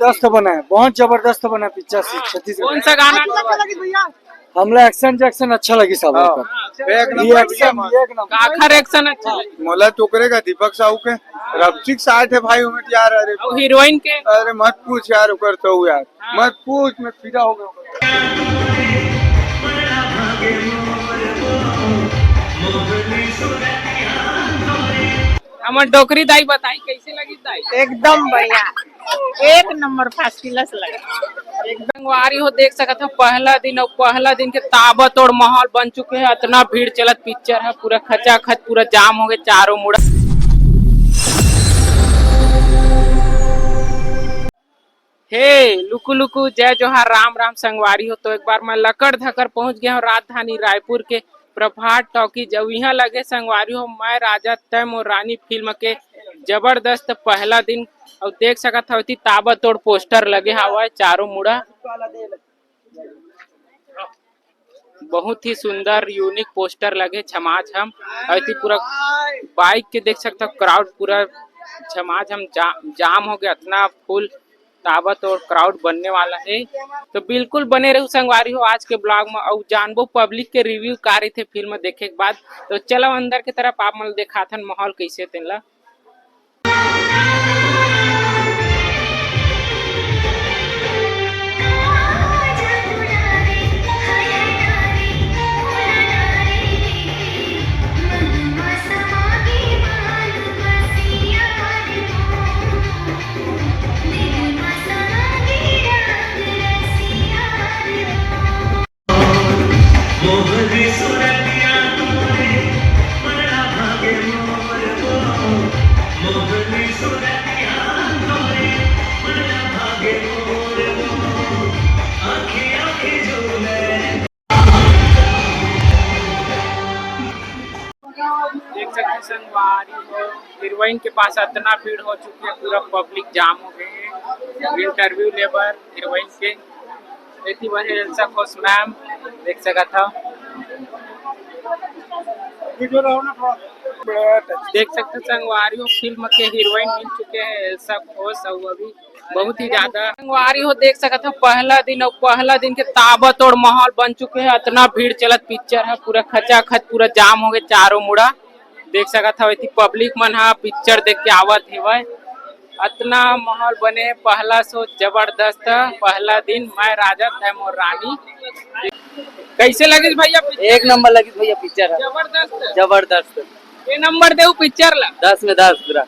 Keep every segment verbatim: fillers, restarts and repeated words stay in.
जबरदस्त बना है, बहुत जबरदस्त बना पिक्चर। छत्तीसगढ़ कौन सा गाना? हमला एक्शन जैक्शन अच्छा लगी सब हाँ। ओकर। एक ये नंबर एक्शन, भैया। ये एक नंबर। काखर एक्शन अच्छा लगी? मोला तो ओकरे का, दीपक साहू के रपचिक साठ है भाई उमेट यार। अरे और हीरोइन के? अरे मत पूछ यार ओकर तो यार, हाँ। मत पूछ, मैं फिदा हो गया। हमर डोकरी दाई बताई कैसे लगी दाई? एकदम बढ़िया, एक नंबर फर्स्ट क्लास लगा। संगवारी हो देख सकत हो पहला दिन और पहला दिन के ताबड़तोड़ माहौल बन चुके हैं। इतना भीड़ चलत पिक्चर है, पूरा खचाखच पूरा जाम हो गए चारों मुड़ा। हे लुकु लुकु, जय जोहार, राम राम संगवारी हो। तो एक बार मैं लकड़ धकर पहुंच गया हूँ राजधानी रायपुर के प्रभात टॉकीज। अउ इहाँ लगे संगवारी हो मैं राजा तय मोर रानी फिल्म के जबरदस्त पहला दिन। अउ देख सकत हव एती ताबड़तोड़ पोस्टर लगे हवय चारों मुड़ा। बहुत ही सुंदर यूनिक पोस्टर लगे छमाछम। अउ एती पूरा बाइक के देख सकत हव क्राउड पूरा छमाछम जा, जाम हो गया, इतना फुल ताबड़तोड़ क्राउड बनने वाला है। तो बिल्कुल बने रहू संगवारी हो आज के ब्लॉग में, अउ जानबो पब्लिक के रिव्यू का रहिथे फिल्म देखे के बाद। तो चलो अंदर के तरफ आप मन ल देखाथन माहौल कैसे तेन ला। देख सकते हैं संगवारी हो, हीरोइन के पास इतना भीड़ हो चुकी है, पूरा पब्लिक जाम हो गए हैं इंटरव्यू लेबर हीरोइन के। एती बर एल्सा खोस मैम देख सकत हव। देख सकते हैं संगवारी हो, फिल्म के हीरोइन मिल चुके हैं एल्सा खोस, और अभी बहुत ही ज्यादा संगवारी हो देख सकत हो पहला दिन, और पहला दिन के ताबड़तोड़ माहौल बन चुके हैं। इतना भीड़ चलत पिक्चर है, पूरा खचाखच पूरा जाम हो गए चारों मुड़ा। देख सकत हो एती पब्लिक मन हा पिक्चर देख के आवत हेवय। इतना माहौल बने, पहला शो जबरदस्त, पहला दिन मैं राजा तय मोर रानी। कैसे लगिस भैया पिक्चर? एक नंबर लगिस भैया पिक्चर है। जबरदस्त। जबरदस्त। के नंबर देहू पिक्चर ला? दस में दस पूरा।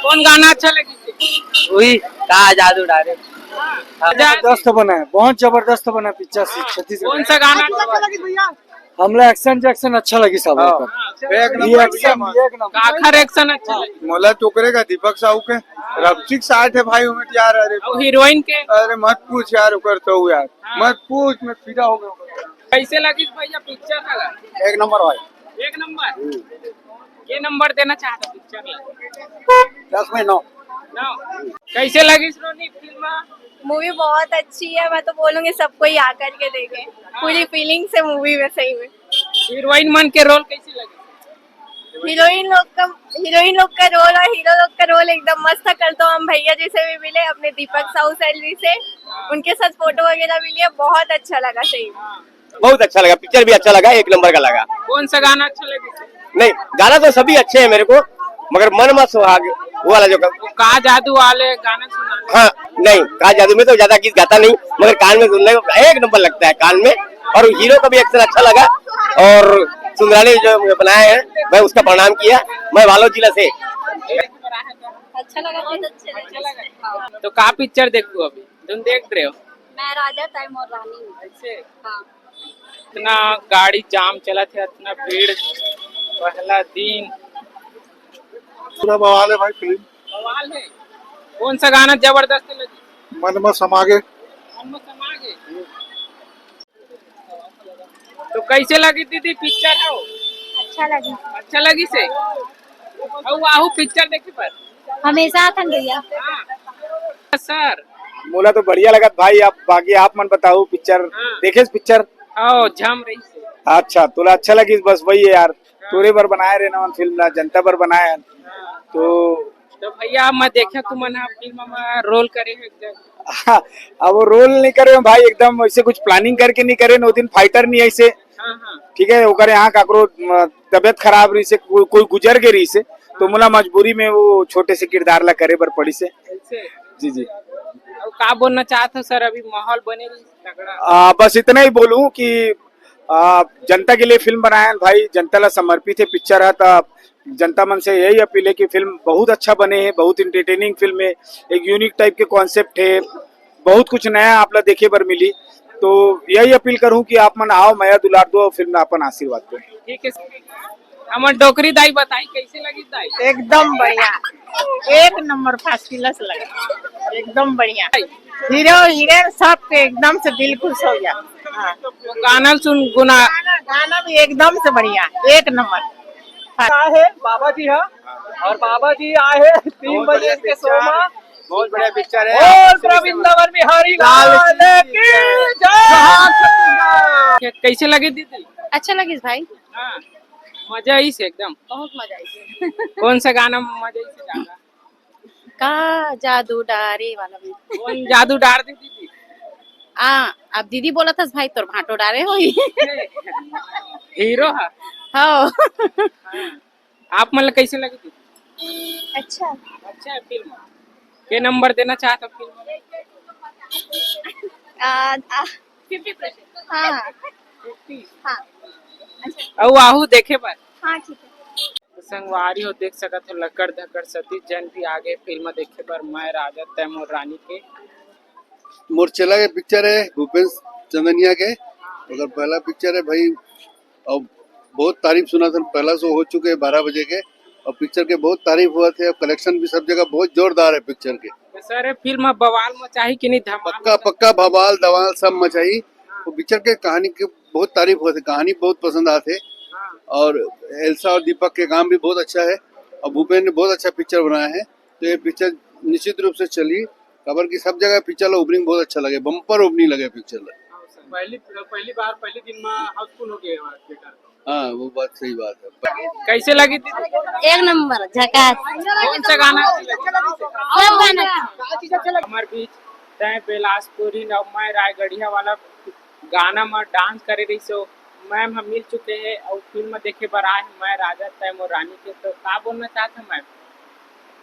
कौन गाना अच्छा लगिस? वही का जादू डाले। हाँ। हाँ। जबरदस्त बना है, बहुत जबरदस्त बना है पिक्चर से छत्तीसगढ़। कौन सा गाना अच्छा लगिस भैया? हमला एक्शन जैक्शन अच्छा लगिस सब हाँ। ओकर। एक ये नंबर एक्शन, भैया। एक नंबर। काखर एक्शन अच्छा लगिस? मोला तो ओकरे का दीपक साहू के रपचिक साठ है भाई उमेट यार। अरे और हीरोइन के? अरे मत पूछ यार ओकर तो यार, हाँ। मत पूछ, मैं फिदा हो गया। कैसे लगिस भैया पिक्चर लगा? एक नंबर भाई। एक नंबर। हम्म। के नंबर देना चाहता पिक्चर ला? दस में नौ। नौ। कैसे लगिस रोनी फिल्म? मूवी बहुत अच्छी है, मैं तो बोलूंगी सबको ही आकर के देखें। हाँ। पूरी फीलिंग से मूवी में सही में। हीरोइन मन के रोल कैसे लगे? हीरोइन लोग का, हीरोइन लोग का रोल और हीरो लोग का रोल एकदम मस्त था। कल तो हम भैया जी से भी मिले अपने दीपक साहू सर जी से, उनके साथ फोटो वगैरह भी लिया, बहुत अच्छा लगा सही में। बहुत अच्छा लगा, पिक्चर भी अच्छा लगा, एक नंबर का लगा। कौन सा गाना अच्छा लगा? नहीं, गाना तो सभी अच्छे हैं मेरे को, मगर मन मा सुहाग वो वाला जो वो का जादू वाले गाना सुना। हाँ, नहीं, का जादू में तो ज्यादा गीत गाता नहीं, मगर कान में सुनने में एक नंबर लगता है कान में। और हीरो का भी एक्शन अच्छा लगा, और सुंदरानी जो बनाया है, मैं उसका प्रणाम किया। मैं वालोद जिला से। अच्छा लगा, बहुत अच्छा लगा। तो का पिक्चर देखू अभी तुम देख रहे हो? मैं राजा तय मोर रानी हूँ। ऐसे? हाँ। इतना गाड़ी जाम चलत हे, इतना भीड़, पहला दिन। पूरा बवाल है भाई फिल्म। बवाल है। कौन सा गाना जबरदस्त लगी? मन में समा गे। मन में समा गे। तो कैसे लगी दीदी पिक्चर हो? अच्छा लगी। अच्छा लगी से? और वाहू पिक्चर देखे पर? हमेशा आथन भैया। हाँ। सर। मोला तो बढ़िया लगत भाई, आप बाकी आप मन बताओ पिक्चर हाँ। देखेस पिक्चर? आओ झम रही से। अच्छा, तोला अच्छा लगिस, बस वही है यार, हाँ। तोरे बर बनाए रहे ना फिल्म ला, जनता बर बनाए हन। हाँ। तो तो भैया, मैं देखे तुमन ह फिल्म में रोल करे हो एक जन। अब वो रोल नहीं करे भाई, एकदम ऐसे कुछ प्लानिंग करके नहीं करे, वो दिन फाइटर नहीं ऐसे। हाँ, हाँ। ठीक है, ओकर यहाँ काकरो, म, तबियत खराब रही से, कोई, कोई गुजर के रही से, तो मोला मजबूरी में वो छोटे से किरदार ला करे बर पड़ी से। ऐसे? जी, जी। अब का बोलना चाहत हो सर, अभी माहौल बने रही तगड़ा। आ, बस इतना ही बोलूं कि आ, जनता के लिए फिल्म बनाए हैं भाई, जनता ला समर्पित है पिक्चर है, तो जनता मन से यही अपील है कि फिल्म बहुत अच्छा बने है, बहुत एंटरटेनिंग फिल्म है, एक यूनिक टाइप के कॉन्सेप्ट है, बहुत कुछ नया आप ला देखे बर मिली। तो यही अपील करूं कि आप मन आओ, मया दुलार दो, फिल्म ला अपन आशीर्वाद दो। ठीक है सर। हमर डोकरी दाई बताई, कैसे लगी दाई? एकदम बढ़िया, एक नंबर फर्स्ट क्लास लगा, एकदम बढ़िया। हीरो हीरोइन सब के एकदम से दिल खुश हो गया। हाँ। गाना सुन गुना। गाना, गाना भी एकदम से बढ़िया, एक नंबर। आए हैं बाबा जी, हाँ, और बाबा जी आए हैं तीन बहुत बजे बढ़िया के पिक्चर, शो में। बहुत बढ़िया पिक्चर है। बोल आप सभी वृंदावन बिहारी लाल लाल की की जय। जय। कैसे लगी दीदी? अच्छा लगिस भाई। हाँ, मजा आइस एकदम। बहुत मजा आइस। कौन सा गाना मजा आइस ज्यादा? का जादू डारे वाला भी। कौन जादू डार दी दीदी? आ, अब दीदी बोला था भाई, तोर भांटो डारे होई। हीरो है। हाँ। आप मतलब कैसे लगी दीदी? अच्छा। अच्छा है फिल्म। के नंबर देना चाहत हो फिल्म में? आ, आ, फिफ्टी परसेंट। हाँ। फिफ्टी? हाँ। अच्छा। अउ आहू देखे बर? हाँ, ठीक है। संगवारी हो, देख सकत हो, लकड़ धकड़ सतीश जैन भी आ गे फिल्म देखे बर, मैं राजा तै मोर रानी के। मोर चेला के पिक्चर है भूपेश चंदनिया के, ओकर पहला पिक्चर है भाई, और बहुत तारीफ सुना था, पहला शो हो चुके है बारह बजे के, और पिक्चर के बहुत तारीफ हुआ थे, और कलेक्शन भी सब जगह बहुत जोरदार है पिक्चर के। तो सर, ये फिल्म बवाल मचाही कि नहीं, धमाल? पक्का, पक्का बवाल, धमाल सब मचाही। वो पिक्चर के कहानी के बहुत तारीफ हुआ थे, कहानी बहुत पसंद आते। हाँ। और एल्सा और दीपक के काम भी बहुत अच्छा है, और भूपेन ने बहुत अच्छा पिक्चर बनाया है, तो ये पिक्चर निश्चित रूप से चली, काबर कि सब जगह पिक्चर ला ओपनिंग बहुत अच्छा लगे, बम्पर ओपनिंग लगे पिक्चर ला। पहली, पहली बार, पहली दिन में हाउसफुल हो गया है थिएटर। हाँ, वो बात सही बात है। कैसे लगी थी? एक नंबर, झकास। कौन सा गाना? सब गाना। हमारे बीच तय बिलासपुरी अउ मैं रायगढ़िया वाला गाना में डांस करे रही सो, मैम हम मिल चुके हैं और फिल्म देखे बर आए हैं, मैं राजा तय मोर रानी के। तो का बोलना चाहत है मैम?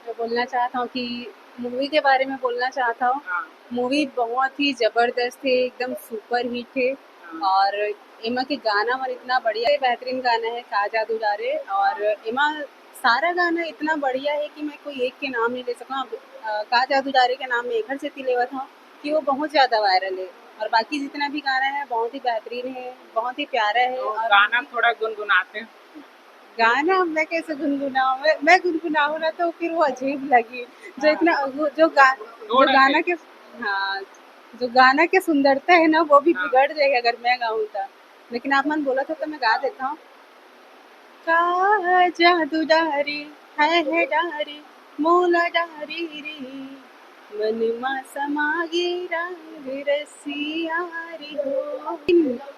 मैं बोलना चाहता हूँ कि मूवी के बारे में बोलना चाहता हूँ। हाँ। मूवी बहुत ही जबरदस्त है, एकदम सुपर हिट है। हाँ। और एमा के गाना मन इतना बढ़िया है, बेहतरीन गाना है का जादू डारे। और एमा सारा गाना इतना बढ़िया है कि मैं कोई एक के नाम नहीं ले सकूँ। अब, अ, का जादू डारे के नाम मैं एकर सेती लेवत हूँ कि वो बहुत ज्यादा वायरल है, और बाकी जितना भी गाना है बहुत ही बेहतरीन है, बहुत ही प्यारा है। तो और गाना थोड़ा गुनगुनाते हैं। गाना मैं कैसे गुनगुनाऊँ? मैं, मैं गुनगुनाऊँ ना तो फिर वो अजीब लगी। जो हाँ। इतना, वो जो गा-, जो थोड़ा गाना सा। के, हाँ, जो गाना के सुंदरता है ना, वो भी हाँ। बिगड़ जाएगी अगर मैं गाऊँ तो। लेकिन आप मन बोला था तो मैं गा देता हूँ। का जादू डारे, है, है डारे, मोला डारे रे, मन मा समा गे रंग रसिया रे हो।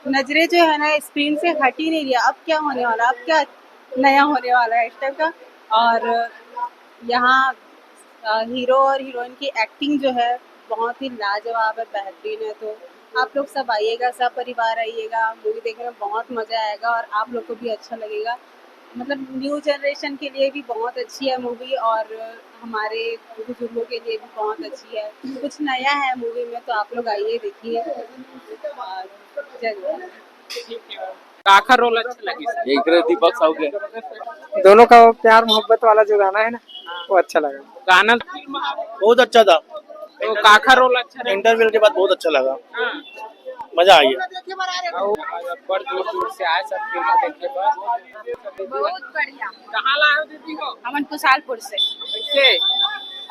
नजरें जो है ना स्क्रीन से हट ही नहीं रही, अब क्या होने वाला, अब क्या नया होने वाला है इस टाइप का। और यहाँ, अ, हीरो और हीरोइन की एक्टिंग जो है बहुत ही लाजवाब है, बेहतरीन है। तो आप लोग सब आइएगा, सब परिवार आइएगा, मूवी देखने में बहुत मजा आएगा और आप लोग को भी अच्छा लगेगा। मतलब न्यू जनरेशन के लिए भी बहुत अच्छी है मूवी और हमारे बुजुर्गों के लिए भी बहुत अच्छी है। कुछ नया है मूवी में, तो आप लोग आइए देखिए। और जय जोहार। काखर रोल अच्छा लगिस? एक तरह दीपक साहू के। दोनों का प्यार मोहब्बत वाला जो गाना है ना, वो अच्छा लगा। गाना बहुत अच्छा था। तो काखर रोल अच्छा लगा? इंटरवल के बाद बहुत अच्छा लगा। हाँ। मजा आ गया। और बड़ दूर दूर से आए सब फिल्म देखे बर। बहुत बढ़िया। कहाँ ला हो दीदी हो? हमन कुशालपुर से। कैसे?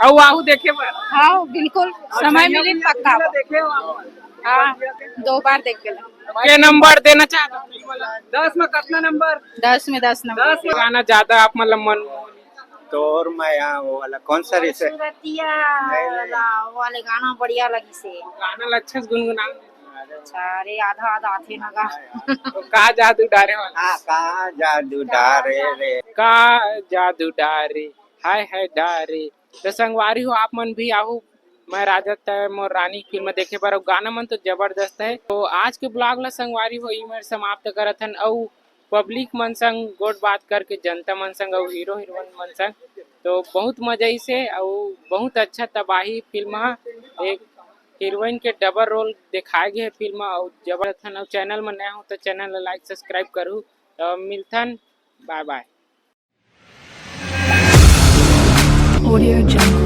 अउ आहू देखे बर? हाँ, बिल्कुल। और समय भैया मिली भी पक्का। फिल्म देखे हो आप? हाँ, दो बार देख के ला। के नंबर देना चाहता हूँ? दस में कितना नंबर? दस में दस नंबर। दस में। गाना ज्यादा आप मतलब मन तोर मया वो वाला कौन सा रे से? सूरतिया नहीं, नहीं। वाला, वो वाले गाना बढ़िया लगिस हे। गाना ला अच्छा से गुनगुना। अच्छा रे, आधा आधा आथे ना गा। तो का जादू डारे वाला? हाँ, का जादू डारे रे। का जादू डारे, हाय हाय डारे। तो संगवारी हो, आप मन भी आहू मैं राजा तै मोर रानी फिल्म देखे बर। अउ गाना मन तो जबरदस्त है। तो आज के ब्लॉग ला संगवारी हो ई मेर समाप्त करत हन। अउ पब्लिक मन संग गोठ बात करके, जनता मन संग अउ हीरो हीरोइन मन संग तो बहुत मजा आइसे। अउ बहुत अच्छा तबाही फिल्म ह। एक हीरोइन के डबल रोल दिखाए गए हे फिल्म। अउ जबरदस्त हन। अउ चैनल में नया हो तो चैनल ला लाइक सब्सक्राइब करू। तो मिलथन, बाय बाय। Audio Jungle.